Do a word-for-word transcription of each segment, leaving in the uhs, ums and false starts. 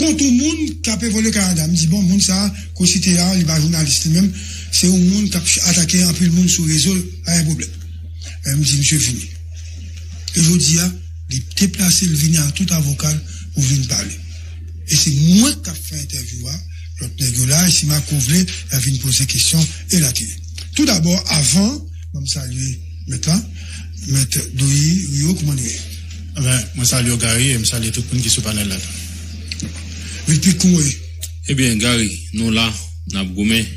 kont yon moun k ap evòlye Kanada. M di, bon, moun sa a, ke w site a, li pa jounalis li menm, se yon moun k ap atake anpil moun sou rezo, pa gen pwoblèm. Men m di, misye vini. E jodi a, li deplase, li vini ak tout avoka l pou vin pale. E se mwen k ap fè entèvyou a, lòt nèg yo la, e si Marco vle, y a vin poze kesyon, e latire. Toudabò, avan, ban m salye mèt la, mèt Doyi Rio, kòman nou ye? Ebyen, mwen salye w, Gary, e m salye tout moun ki sou panèl la. Vilpic, kòman w ye? Ebyen, Gary, nou la, n ap goumen.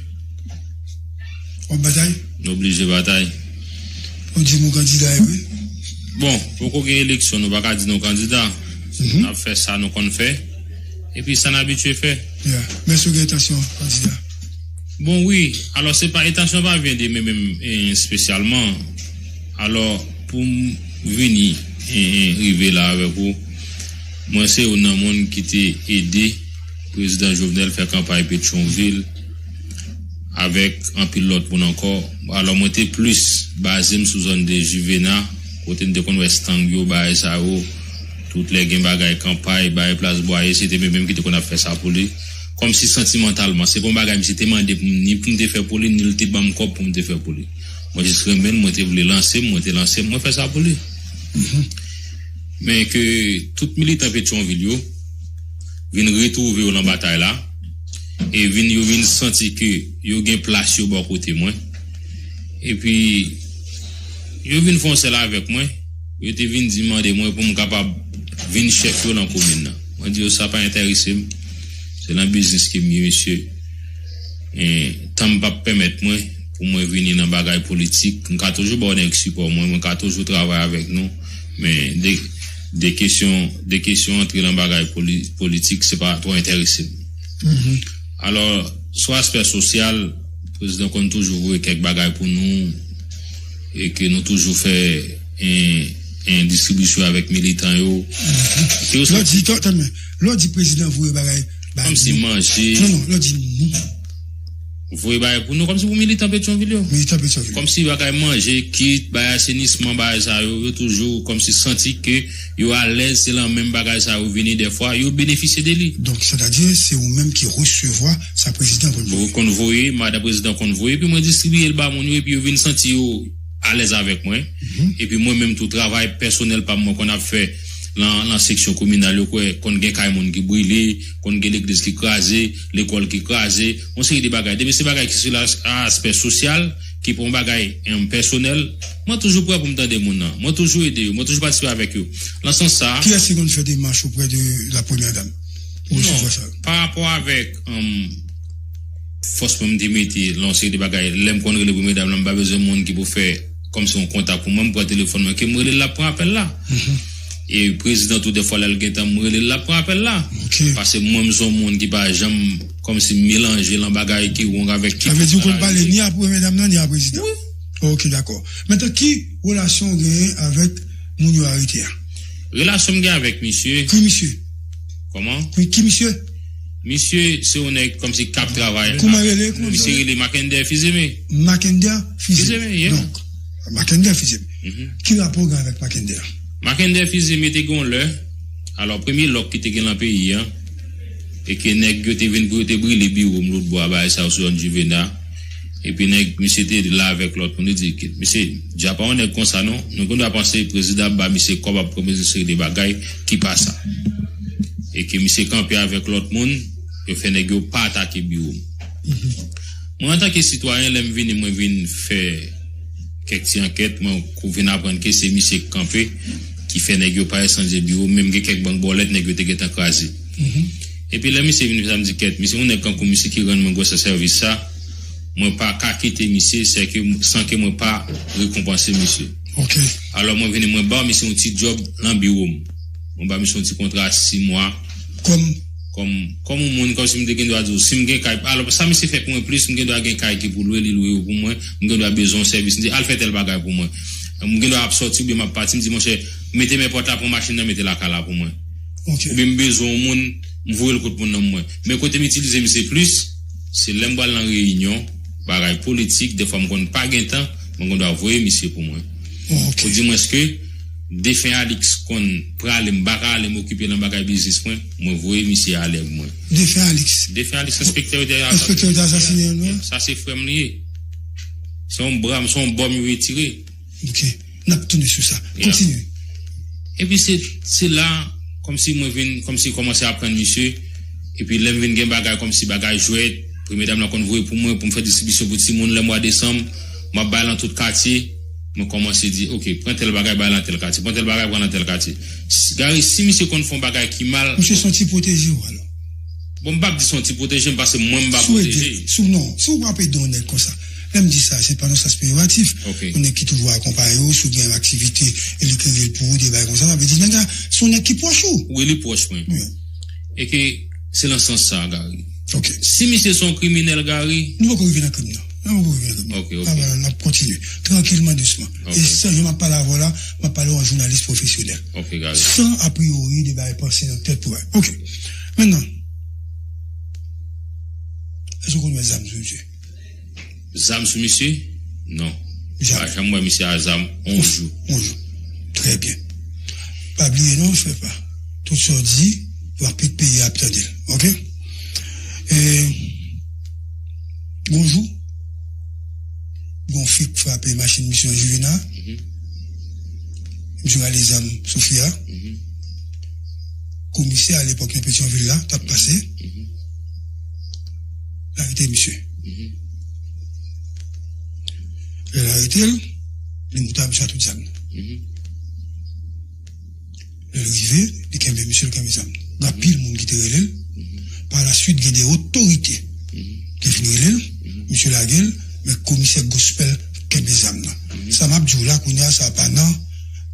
W ap batay? Nou oblije batay. Ou di m ou kandida, e vre? Bon, poko gen eleksyon, nou pa ka di nou kandida. Mhm. N ap fè sa nou konn fè, epi sa n abitye fè. Yeah. Men si w gen entansyon kandida? Bon, wi. Alò, se pa, entansyon pa vin de mwen menm, eh, espesyalman. Alò, pou m vini, eh, eh, rive la avèk ou, mwen se youn nan moun ki te ede prezidan Jovenel fè kanpay Petyonvil avèk anpil lòt moun ankò. Alò, mwen te plis baze m sou zòn de Juvena, kote n te konn wè stang yo, bagay sa yo, tout lè gen bagay kanpay, bagay Plas Bwaye, se te mwen menm ki te konn ap fè sa pou li. Kòmsi santimantalman, se pa yon bagay misye te mande pou m, ni pou m te fè pou li, ni l te ban m kòb pou m te fè pou li. Mwen jis renmen l, mwen te vle lanse m, mwen te lanse m, mwen fè sa pou li. Mhm. Men ke tout militan Petyonvil yo vin retwouve yo nan batay la, e vin, yo vin santi ke yo gen plas yo bò kote mwen. Epi, yo vin fè yon sèl avèk mwen, yo te vin di, mande mwen pou m kapab vin chèf yo nan komin nan. Mwen di yo, sa pa enterese m. Se nan biznis ke m ye, mesye. E, tan m p ap pèmèt mwen pou mwen vini nan bagay politik. M ka toujou ba w nèg sipò mwen, mwen ka toujou travay avèk nou. Men de, de kesyon, de kesyon antre nan bagay poli-, politik, se pa twò enterese m. Mhm. Alò, sou aspè sosyal, prezidan konn toujou voye kèk bagay pou nou, e ke nou toujou fè en, en distribisyon avèk militan yo. Mhm. Ke yo Lè w di, tann, tann, lè w di prezidan voye bagay ba nou. Kòmsi manje. Non, non, lè w di nou. Voye bagay pou nou, kòmsi pou militan Petyonvil yo. Militan Petyonvil. Kòmsi bagay manje, kit, bagay asenisman, bagay sa yo, yo toujou kòmsi santi ke yo alèz, se lan menm bagay sa yo vini dèfwa, yo benefisye de li. Donk, sètadi, se ou menm ki resevwa sa prezidan konn voye? Yo konn voye, madan prezidan konn voye, epi mwen distribiye l ba moun yo, epi yo vin santi yo alèz avèk mwen. Mhm. Epi mwen menm tou, travay pèsonèl pa m mwen konn ap fè lan, lan seksyon kominal yo, kwè konn gen kay moun ki brile, konn gen legliz ki kraze, lekòl ki kraze, yon seri de bagay. Depi se bagay ki sou la, aspè sosyal, ki pa yon bagay, em, pèsonèl, mwen toujou prè pou m tande moun nan. Mwen toujou ede yo, mwen toujou patisipe avèk yo. Nan sans sa a, Kiyès ki konn fè demach oprè de la premyè dam pou resevwa sa? Pa rapò avèk, em, fòs mwen m te mete lan yon seri de bagay. Lè m konn rele premye dam lan, m pa bezwen moun ki pou fè kòmsi yon kontak pou mwen. M pran telefòn mwen, ke m rele l, l ap pran apèl la. Mhm. E prezidan tou, dèfwa, lè l gen tan, m rele l, l ap pran apèl la. Ok. Paske mwen, m se yon moun ki pa janm kòmsi melanje lan bagay ki wrong avèk ki Sa vle di ou konn pale ni a premye dam nan, ni a prezidan? Wi. Ok, dakò. Mentnan, ki relasyon w genyen avèk moun yo arete a? Relasyon m gen avèk misye. Ki misye? Kòman? Ki, ki misye? Misye se yon nèg kòmsi k ap travay. Kòman rele? Kòman misye rele? Mackendy Fils-Aimé. Mackendy Fils-Aimé. Fils-Aimé, yeah. Donk, Mackendy Fils-Aimé. Mhm. Ki rapò w gen avèk Mackendy a? Mackendy Fils-Aimé te gen yon lè. Alò, premye lòk ki te gen lan peyi an, e ke nèg yo te vin pou yo te brile biwo m Lotbò a, bagay sa yo sou zòn Juvena. Epi nèg, misye te la avèk lòt moun, li di, "Kit, misye, dja pa yon nèg konsa non, nou gendwa panse prezidan ap ba misye kòb, ap pran misye seri de bagay ki pa sa." E ke misye kanpe avèk lòt moun, yo fè nèg yo pa atake biwo m. Mhm. Mwen, antanke sitwayen, lè m vini, mwen vin fè kèk ti ankèt, mwen kou vin aprann ke se misye k kanpe, ki fè nèg yo pa echanje biwo, menm gen kèk bank bòlèt nèg yo te gentan kraze. Mhm. Epi lè misye vin fè sa, m di, "Kèt, misye, yon nèg kankou misye ki rann mwen gwosè sèvis sa, mwen pa ka kite misye, sèke, san ke mwen pa rekonpanse misye." Ok. Alò, mwen vini, mwen ba misye yon ti djòb lan biwo m. Mwen ba misye yon ti kontra sis mwa. Kòm? Kòm, kòm yon moun, kòmsi m te gendwa di w, si m gen kay, alò, sa misye fè pou mwen plis, m gendwa gen kay ki pou lwe, li lwe yo pou mwen, m gendwa bezwen yon sèvis, m di, "Al fè tèl bagay pou mwen." M gendwa ap sòti oubyen m ap pati, m di, "Monchè, mete men pòt la, pran machin nan, mete lakay la pou mwen." Ok. Oubyen m bezwen yon moun, m voye l kot moun nan mwen. Men kote m itilize misye plis, se lè m pral nan reyinyon, bagay politik, dèfwa m konn pa gen tan, mwen gendwa voye misye pou mwen. Ok. Pou di mwens ke Defen Alix konn prale, m pa ka ale, m okipe nan bagay biznis mwen, mwen voye misye ale pou mwen. Defen Alix. Defen Alix, enspektè yo te asasinen. Enspektè yo te asasinen, non? Sa se frè m li ye. Se yon bra m, se yon bòm yo retire. Ok. N ap tounen sou sa. Kontinye. Epi se, se la, kòmsi mwen vin, kòmsi kòmanse aprann misye. Epi lè m vin gen bagay kòmsi bagay jwèt, premye dam nan konn voye pou mwen, pou m fè distribisyon pou timoun lè mwa desanm, m ap bay lan tout katye. Mwen kòmanse di, ok, pran tèl bagay, bay lan tèl katye, pran tèl bagay, pran lan tèl katye. Si, Gary, si misye konn fè yon bagay ki mal. Misye se yon ti pwoteje w, alò. Bon, m p ap di se yon ti pwoteje m, paske mwen, m pa pwoteje. Si w ede, si w, non, si w ap ede yon nèg konsa, lè m di sa, se pa nan sans peyoratif. Ok. Yon nèg ki toujou akonpaye w, si w gen yon aktivite, e li kreve l pou ou, de bagay konsa, sa vle di nèg la, se yon nèg ki pwòch ou. Wi, li pwòch mwen. Wi. E ke se nan sans sa, Gary. Ok. Si misye se yon kriminèl, Gary. Nou poko rive nan krim nan. Nou poko rive nan krim nan. Ok, ok. N ap, n ap kontinye. Trankilman, dousman. Ok. E san, jan m ap pale avè w la, m ap pale w an jounalis pwofesyonèl. Ok, Gary. San a priori de bagay panse nan tèt pou bagay. Ok. Mentnan, èske w konn wè zam sou misye? Zam sou misye? Non. Jamè. Pa janm wè misye a zam, on jou. On jou. Trè byen. Pa bliye non, frè pa. Tout sa w di, w ap pit peyi a ap tande l. Ok? E, gon jou, gon fi k frape machin misye nan Juvena. Mhm. Misye rale zam sou fi a. Mhm. Komisè alepòk nan Petyonvil la, t ap pase. Mhm. L arete misye. Mhm. Lè l arete l, li moute a misye a tout zam nan. Mhm. Lè l rive, li kenbe misye, l kenbe zam nan. Gen anpil moun ki te rele l. Mhm. Pa la suit, gen de otorite Mhm. ki vin rele l. Mhm. Misye lage l, men komisè Gospel kenbe zam nan. Mhm. Sa m ap di w la, kounye a, sa pa nan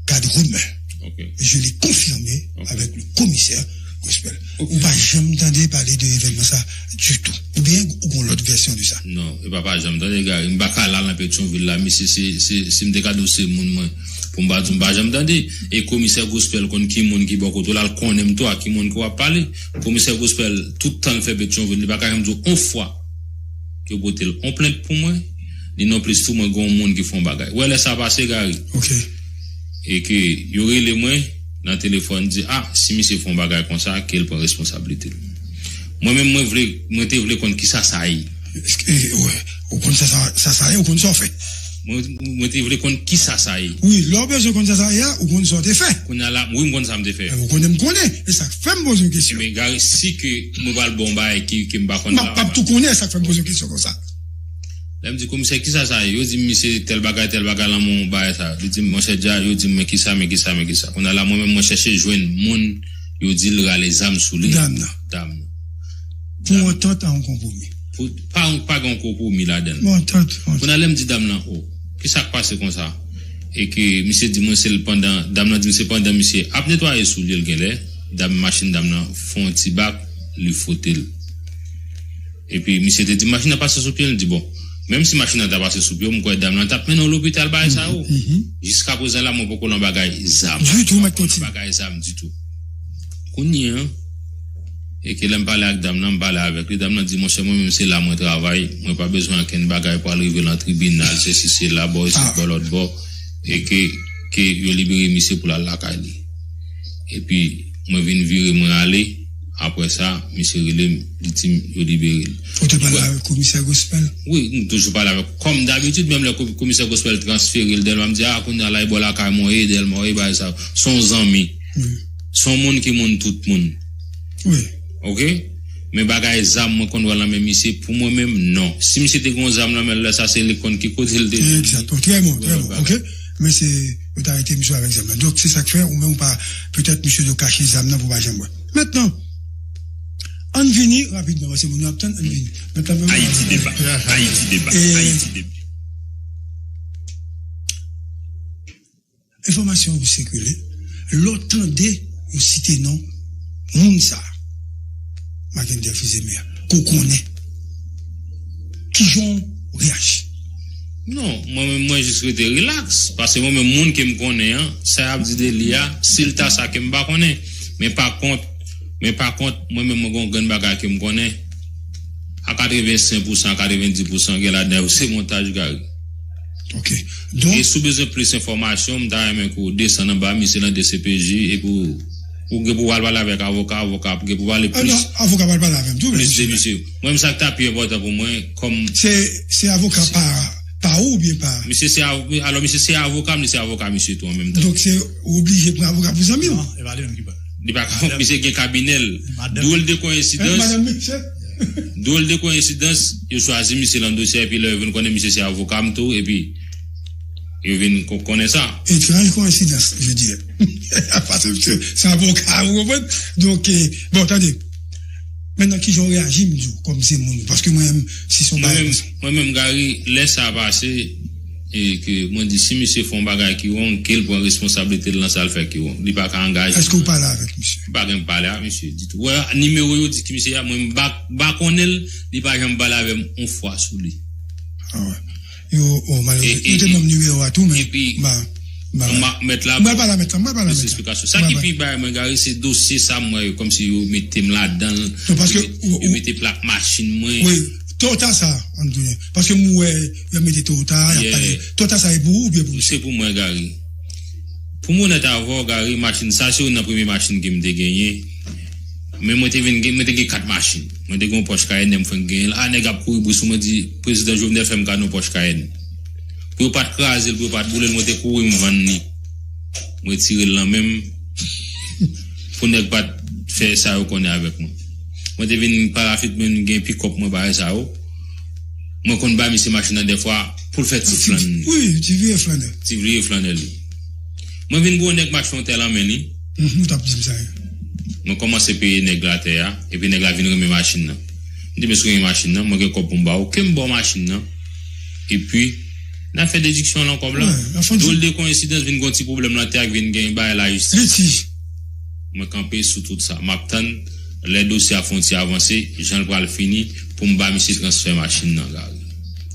kad rimè. Ok. Je l'ai confirmé Ok. avec le commissaire Gospel. Ok. Ou pa janm tande pale de evènman sa ditou. Oubyen ou gon lòt vèsyon de sa? Non, e pa pa janm tande, Gary. M pa ka la nan Petyonvil la, mesye, se, se, si m te ka di w se moun mwen, pou m pa di w m pa janm tande. E komisè Gospel konn ki moun ki bò kote w la, l konnen m tou a ki moun ke w ap pale. Komisè Gospel, tout tan l fè Petyonvil, li pa ka janm di w on fwa ke yo pote l on plent pou mwen, ni non plis tou mwen gen yon moun ki fè yon bagay. Ou wè lè sa pase, Gary? Ok. E ke yo rele mwen nan telefòn, di, a, si misye fè yon bagay konsa, ke l pran responsablite l. Mwen menm, mwen vle, mwen te vle konn kisa sa ye. Èske, wè, ou konn sa, sa, sa, sa ye, ou konn sa w fè. Mwen, mwen te vle konn kisa sa ye. Wi, lè w bezwen konn sa sa ye a, ou konn sa w te fè. Kounye a la, wi, m konn sa m te fè. Ou konnen m konnen. E sa k fè m poze w kesyon. Ebyen, Gary, si ke mwen pral ba w yon bagay ki, ke m pa konn la. M ap, m ap tou konnen, e sa k fè m poze w kesyon konsa. Lè m di, komisè, kisa sa ye? Yo di m, misye, tèl bagay, tèl bagay, lan mwen, yon bagay sa. Li di m, monchè Dja, yo di m, men kisa, men kisa, men kisa. Kounye a la, mwen menm, mwen chèche jwenn moun, yo di l rale zam sou li. Dam nan. Dam nan. Pou antant a yon konpwomi. Pou, pa, pa gen yon konpwomi ladan l. Pou antant, antant. Kounye a lè m di dam nan, o, kisa k pase konsa? E ke misye di mwen se l pandan, dam nan di m se pandan misye ap netwaye soulye l genlè, dam, machin dam nan fè yon ti bak, li fwote l. Epi misye te di machin nan pase sou pye l, m di bon, menm si machin nan ta pase sou pye w, m kwè dam nan t ap mennen w lopital bagay sa yo. Mhm, mhm. Jiskaprezan la, mwen poko lan bagay zam. Ditou, mèt kontinye. Bagay zam ditou. Kounye a, e ke lè m pale ak dam nan, m pale avèk li, dam nan di, monchè, mwen menm se la mwen travay, mwen pa bezwen ankenn bagay pou al rive lan tribinal, sesi, sela, bò isit, bò lòt bò, e ke, ke yo libere misye pou l al lakay li. Epi, mwen vin vire, mwen ale, apre sa, misye rele m, li di m yo libere l. Ou te pale avèk komisè Gospel? Wi, m toujou pale avèk, kòm dabitid, menm lè ko-, komisè Gospel transfere l Dèlma, m di, a, kounye a la, e bò lakay mwen ye, Dèlma, e bagay sa, se yon zanmi. Wi. Se yon moun ki moun tout moun. Wi. Ok? Men bagay zam mwen konn wè l nan men misye, pou mwen menm, non. Si misye te gen yon zam nan men l, lè sa se li k konn ki kote l te. Egzakteman. Trè bon, trè bon. Ok? Men se, yo te arete misye avèk zam nan. Donk, se sa k fè, ou menm ou pa, petèt misye te kache zam nan pou w pa janm wè. Mentnan, ann vini rapidman, paske moun yo ap tann, ann vini. Mentnan, menm Ayiti Deba, Ayiti Deba, e Ayiti Deba. Enfòmasyon yo sikile, lè w tande yo site non moun sa a, Mackendy Fils-Aimé a, ke w konnen, kijan w reyaji? Non, mwen menm, mwen jis rete rilaks, paske mwen menm, moun ke m konnen an, sa y ap di de li a, si l ta sa ke m pa konnen. Men pa kont, men pa kont, mwen menm, mwen gen yon grenn bagay ke m konnen, a katrevensenk pousan, a katrevenndis pousan, gen ladan yo, se montaj, Gary. Ok. Donk, e si w bezwen plis enfòmasyon, m ta renmen ke w desann anba, misye nan D C P J, epi w, ou gen pou w al pale avèk avoka, avoka ap gen pou pale plis. Ah non, avoka pral pale avè m tou, plis de misye. Mwen, sa k ta pi enpòtan pou mwen, kòm se, se avoka pa, pa ou oubyen pa? Misye se av-, alò, misye se avoka m, li se avoka misye tou an menm tan. Donk, se ou oblije pran avoka pou zanmi w? Non, e pa li menm ki pran. Li pa ka, misye gen kabinè l. Drôle de coïncidence. Madanm misye. Drôle de coïncidence, yo chwazi misye nan dosye a, epi lè yo vin konnen misye se avoka m tou, epi yo vin ko-, konnen sa. Étrange coïncidence, je dirais. Paske misye se avoka, ou konprann? Donk, eh, bon, tande. Mentnan, kijan w reyaji, m di w, kòm se moun? Paske mwen menm, si se yon bagay konsa. Mwen menm, Gary, lè sa pase, e ke mwen di, si misye fè yon bagay ki wrong, ke l pran responsablite l nan sa l fè ki wrong. Li pa ka angaje. Èske w pale avèk misye? M pa gen pale ak misye ditou. Wè, nimewo yo di ki misye a, mwen m pa, m pa konnen l, li pa janm pale avè m yon fwa sou li. Ah wè. Yo, oh, malere, yo te ban m nimewo a tou, men epi, m pa, m pa, m pa, mèt la, m pa pale a mèt la, m pa pale a mèt la. Plis esplikasyon. Sa ki pi bay mwen, Gary, se dosye sa m wè yo, kòmsi yo mete m ladan l. Non, paske yo, yo mete plak machin mwen. Wi, Toyota sa, Antonio. Paske m wè, y ap mete Toyota, y ap pale. Toyota sa e pou ou oubyen pou misye? Se pou mwen, Gary. Pou m onèt avè w, Gary, machin sa, se youn nan premye machin ke m te genyen. Men mwen te vin gen, mwen te gen kat machin. Mwen te gen yon Porsche Cayenne, m fenk genyen l. A, nèg ap kouri bri sou mwen, di, Prezidan Jovenel fè m kado yon Porsche Cayenne. Pou yo pa t kraze l, pou yo pa t boule l, mwen te kouri, m vann li. M retire l nan men m. Pou nèg pa t fè sa yo konnen avèk mwen. Mwen te vin parafit, mwen gen pikòp mwen, bagay sa yo. Mwen konn ba misye machin nan dèfwa pou l fè ti flann. Wi, ti vire flannè. Ti vire flannè li. Mwen vin gwo nèg machin yon tè lan men li. Mhm, ou t ap di m sa, wi. Mwen kòmanse peye nèg la tè a, epi nèg la vin renmen machin nan. M di, "Mesye, renmen machin nan, mwen gen kòb pou m ba ou, ke m ba w machin nan, epi n a fè dediksyon lan kòb lan." Drôle de coïncidence, vin gen yon ti pwoblèm lan tè a, vin gen bagay lajistis. Litij. Mwen kanpe sou tout sa. M ap tann lè dosye a fè yon ti avanse, jan l pral fini, pou m ba misye transfè machin nan, Gary.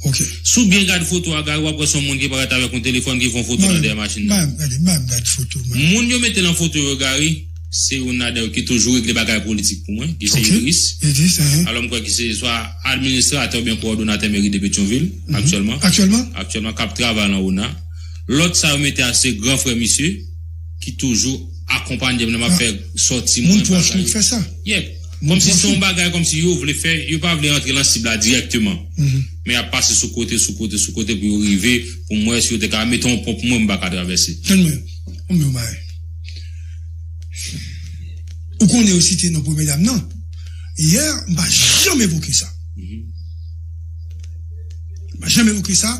Ok. Si w byen gad foto a, Gary, w ap wè se yon moun ki parèt avèk yon telefòn ki fè yon foto nan dèyè machin nan. Ba m, gade, ba m gad foto, man. Moun yo mete nan foto yo, Gary, se youn ladan yo ki toujou regle bagay politik pou mwen, ki se Idriss. Idriss, hein. Alò, m kwè ki se swa administratè oubyen kowòdonatè meri de Petyonvil, aktyèlman. Aktyèlman? Aktyèlman, k ap travay nan ona. Lòt sa yo mete a, se gran frè misye, ki toujou akonpanye m nan m ap fè sòti mwen. Moun pwòch nou k fè sa. Yeah. Kòmsi se yon bagay, kòmsi yo vle fè, yo pa vle rantre lan sib la dirèkteman. Men y ap pase sou kote, sou kote, sou kote pou yo rive, pou m wè si yo te ka mete yon pon pou mwen, m pa ka travèse. Tann mwen, yon bagay. Ou konnen yo site non premye dam nan. Yè, m pa janm evoke sa. M pa janm evoke sa.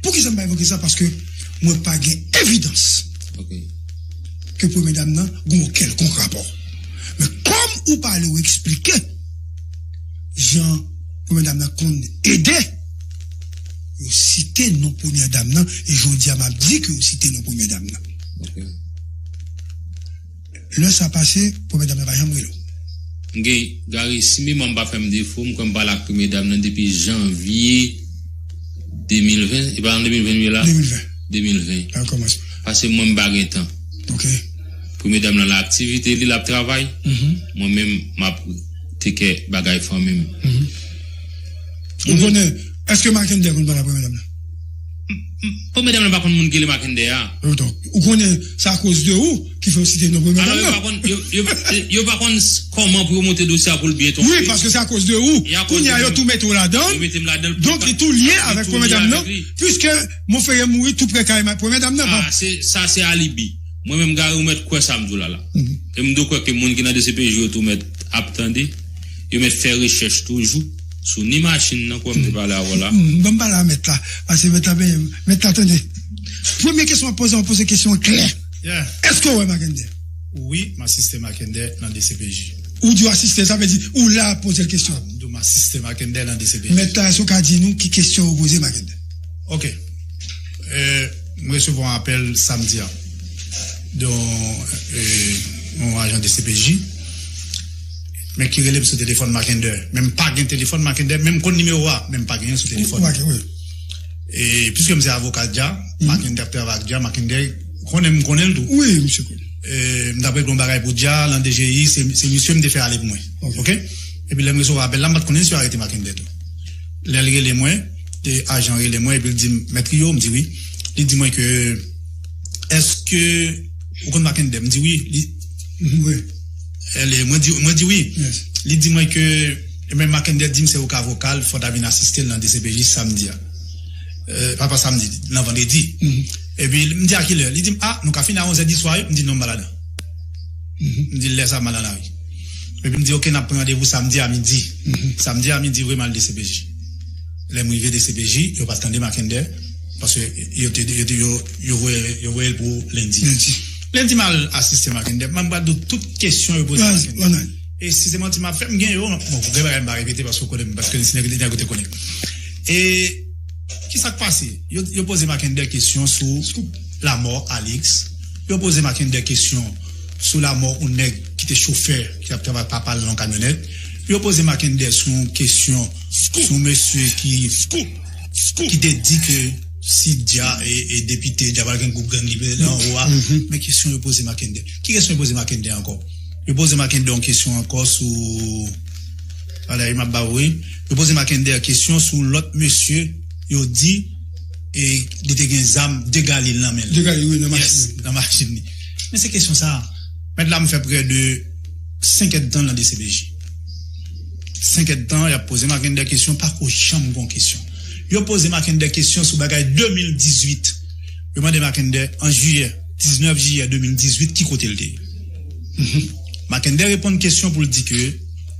Poukisa m pa evoke sa? Paske mwen pa gen evidans ke premye dam nan gen yon kèlkonk rapò. Men kòm ou pale, ou eksplike jan premye dam nan konn ede, yo site non premye dam nan, e jodi a m ap di ke yo site non premye dam nan. Lè sa pase, premye dam nan pa janm rele w. M gen, Gary, si memwa m pa fè m defo, m kwè m pale ak premye dam nan depi janvye de mil ven, e pa an de mil ven nou ye la? De mil ven. De mil ven. Sa kòmanse. Paske mwen, m pa gen tan. Ok. Premye dam nan la aktivite li, l ap travay. Mwen menm, m ap teke bagay fanmi m. Ou konnen, èske Mackendy konn pale ak premye dam nan? Premye dam nan pa konn moun ki rele Mackendy a. Ou konnen, se akoz de ou ki fè yo site non premye dam nan. Alò, yo pa konn, yo, yo, yo pa konn kòman pou yo monte dosye a pou l byen tonbe. Wi, paske se akoz de ou. Kounye a, yo tou mete w ladan l. Yo mete m ladan l. Donk, li tou lye avèk premye dam nan. Piske Monferrier mouri tou pre kay premye dam nan. Ah, se, sa se alibi. Mwen menm, Gary, ou mèt kwè sa m di w la la. E m dwe kwè ke moun ki nan D C P J yo tou mèt ap tande. Yo mèt fè rechèch toujou sou ni machin nan, kòm m te pale avè w la. Ban m pale a mèt la. Paske mèt la, mèt la tande. Premye kesyon w ap poze, w ap poze kesyon an klè. Èske w wè Mackendy? Wi, m asiste Mackendy nan D C P J. Ou di w asiste, sa vle di ou la ap poze l kesyon. M di w m asiste Mackendy nan D C P J. Mèt la, èske w ka di nou ki kesyon yo poze Mackendy? Ok. Eh, m resevwa yon apèl samdi a de yon, eh, yon ajan D C P J, men ki rele m sou telefòn Mackendy. Men m pa gen telefòn Mackendy, men m konn nimewo a, men m pa genyen sou telefòn. E piske m se avoka Dja, Mackendy ap travay ak Dja, Mackendy konnen m konnen l tou. Wi, misye konnen. Eh, m t ap regle yon bagay pou Dja, lan D G I, se, se misye m te fè ale pou mwen. Ok. Epi lè m resevwa apèl la, m pa t konnen si yo arete Mackendy tou. Lè l rele mwen, de ajan rele mwen, epi l di m, "Mèt Rio?" M di, "Wi." Li di mwen ke, "Èske ou konn Mackenday?" M di, "Wi." Li, Mhm, wi. Li, mwen di, mwen di, "Wi." Yes. Li di mwen ke, ebyen, Mackenday di m se ou ka vocal, fò w ta vin asiste l nan D C P J samdi a. Euh, pa, pa samdi, nan vandredi. Mhm. Epi, m di, "A kilè?" Li di m, "A, nou ka fini a onzè di swa, wi." M di, "Non, m pa ladan." Mhm. M di, "Lè sa, m al nan lari." Epi, m di, "Oke, n ap pran randevou samdi a midi." Mhm. Samdi a midi, vre m al D C P J. Lè m rive D C P J, yo pa t tande Mackenday, paske yo te, yo te, yo, yo voye, yo voye l pou lendi. Lendi. Lendi, m al asiste Mackenday. M pral di w tout kesyon yo poze Mackenday. E si se manti m ap fè, m gen yo, bon, gen bagay m pa repete paske w konnen m, paske se nèg, nèg ou te konnen. E ki sa k pase? Yo, yo poze Mackenday kesyon sou lanmò Alix. Yo poze Mackenday kesyon sou lanmò yon nèg ki te chofè, ki t ap travay papa l nan yon kamyonèt. Yo poze Mackenday sou yon kesyon sou yon mesye ki, ki te di ke si Dja e, e depite, Dja pral gen gwoup gang li nan anwo a. Mhm. Men kesyon yo poze Mackenday. Ki kesyon yo poze Mackenday ankò? Yo poze Mackenday yon kesyon ankò sou, ala, m ap ba ou, wi. Yo poze Mackenday kesyon sou lòt mesye, yo di, e li te gen zam, de galil nan men l. De galil, wi, nan machin. Yes, nan machin li. Men se kesyon sa a. Mèt la, m fè prè de senk èdtan nan D C P J. Senk èdtan, y ap poze Mackenday kesyon, pako janm gon kesyon. Yo poze Mackenday kesyon sou bagay de mil dizuit. Yo mande Mackenday an jiyè, diznèf jiyè de mil dizuit, ki kote l te ye. Mhm. Mackenday reponn kesyon pou l di ke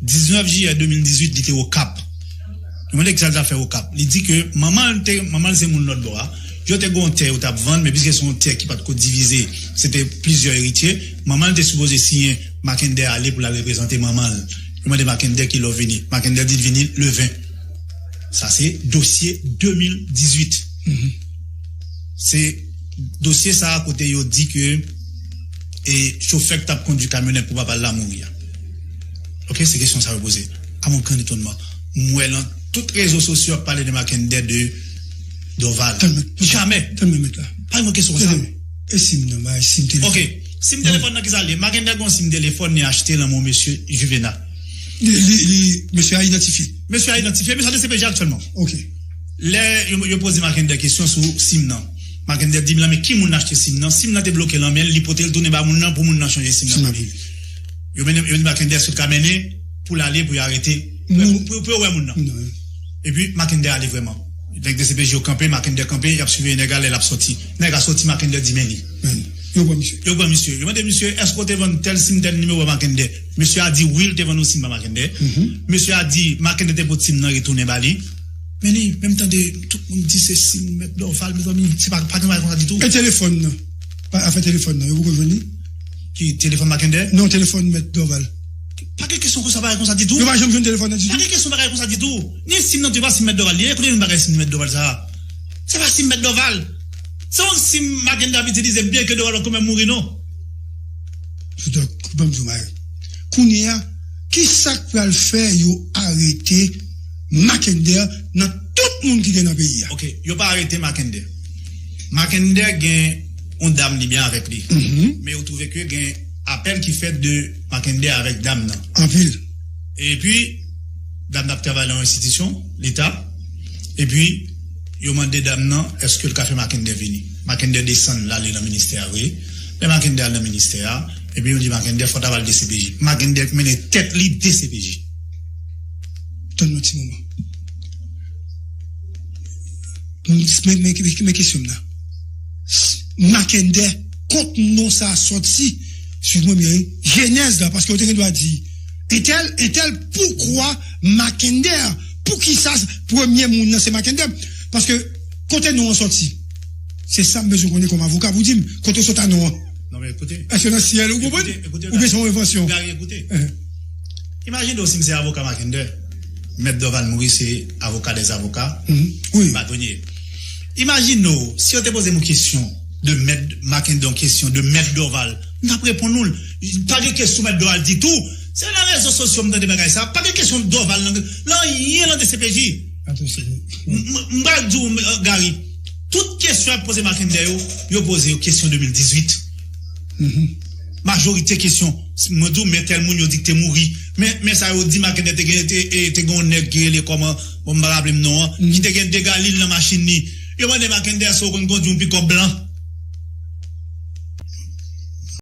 diznèf jiyè de mil dizuit, li te Okap. Yo mande kisa l t ap fè Okap. Li di ke manman l te, manman l se moun lòt bò a. Yo te gen yon tè yo t ap vann, men piske se yon tè ki pa t ko divize, se te plizyè eritye, manman l te sipoze siyen Mackenday ale pou l al reprezante manman l. Yo mande Mackenday kilè w vini. Mackenday di l vini le ven. Sa se dosye de mil dizuit. Mhm. Se dosye sa a kote yo di ke, e, chofè k t ap kondui kamyonèt pou papa l la mouri a. Oke, se kesyon sa yo poze. A mon gran etonnman, m wè nan tout rezo sosyo ap pale de Mackenday, de Dorval. Tann mwen, tann mwen. Jamè. Tann mwen, mèt la. Pa yon kesyon konsa. Tande, e sim nan, bay sim telefòn. Oke. Sim telefòn nan, kisa l ye? Mackenday gon sim telefòn, li achte l nan men yon mesye Juvena. Li, li, li, mesye a idantifye. Mesye a idantifye, mesye a D C P J aktyèlman. Oke. Lè yo, yo poze Mackenday kesyon sou sim nan, Mackenday di m, "Lan men ki moun achte sim nan?" Sim nan te bloke lan men l, li pote l tounen ba moun nan pou moun nan chanje sim nan pou li. Yo mennen, yo di Mackenday, "Èske w ka mennen pou l ale, pou yo arete, pou, pou, pou yo wè moun nan?" Epi Mackenday ale vrèman. Nèg D C P J yo kanpe, Mackenday kanpe, y ap siveye nèg la lè l ap sòti. Nèg la sòti, Mackenday di, "Men li." Men li. Yo pran misye. Yo pran misye. Yo mande misye, "Èske w te vann tèl sim, tèl nimewo a Mackenday?" Mesye a di, "Wi, l te vann yon sim ba Mackenday." Mhm. Mesye a di, "Mackenday te pot sim nan retounen ba li." Men li, menm tande tout moun di se sim Mèt Dorval, mezanmi, se pa, pa gen bagay konsa ditou. E telefòn nan? Pa, afè telefòn nan, yo poko jwenn li? Ki telefòn Mackenday? Non, telefòn Mèt Dorval. Pa gen kesyon konsa, bagay konsa ditou. Yo pa janm jwenn telefòn nan ditou. Pa gen kesyon bagay konsa ditou. Ni sim nan tou, e pa sim Mèt Dorval li ye. Kote yo jwenn bagay sim Mèt Dorval sa a? Se pa sim Mèt Dorval. Se yon sim Mackenday ap itilize, byen ke Dorval poko menm mouri, non. Donk, ban m di w, Marie. Kounye a, ki sa k pral fè yo arete Mackenday nan tout moun ki gen nan peyi a? Oke, yo pa arete Mackenday. Mackenday gen yon dam li byen avèk li. Mhm. Men yo twouve ke gen apèl ki fèt de Mackenday avèk dam nan. Anpil. Epi, dam nan ap travay nan yon enstitisyon Leta. Epi, yo mande dam nan, èske l ka fè Mackenday vini. Mackenday desann, l ale nan ministè a, vre. Lè Mackenday al nan ministè a, epi yo di Mackenday, fò w ta pral D C P J. Mackenday mennen tèt li D C P J. Tann yon ti moman. Men, men, men, men kesyon m nan. Mackenday, kot non sa a sòti? Suiv mwen byen, wi. Jenèz la, paske yo te gen dwa di, entèl, entèl, poukwa Mackenday? Poukisa premye moun nan se Mackenday? Paske, kote non an sòti? Se sa m bezwen konnen kòm avoka pou di m, kote w sot a non an? Non, men ekoute. Èske nan syèl, ou konprann? Ekoute, ekoute, oubyen se yon envansyon? Gary, ekoute. Ehe. Imajine w si m se avoka Mackenday. Mèt Dorval Maurice se avoka dèzavoka. Mhm. Wi. Batonye. Imajine w si yo te poze m yon kesyon de Mèt Mackenday, yon kesyon de Mèt Dorval. M t ap reponn ou l. Pa gen kesyon Mèt Dorval ditou. Se nan rezo sosyo m tande bagay sa. Pa gen kesyon Dorval nan, nan anyen nan D C P J. Atann, se vre. M, m, m pral di w, euh, Gary, tout kesyon y ap poze Mackenday yo, yo poze yo kesyon de mil dizuit. Mhm. Majorite kesyon, mwen di w, men tèl moun yo di ki te mouri. Men, men sa yo di, Mackenthère te gen, te, e, te gen yon nèg ki rele kòman, bon, m pa raple m non an, ki te gen dega lil nan machin li. Yo mande Mackenthère si w konn kondwi yon pikòp blan.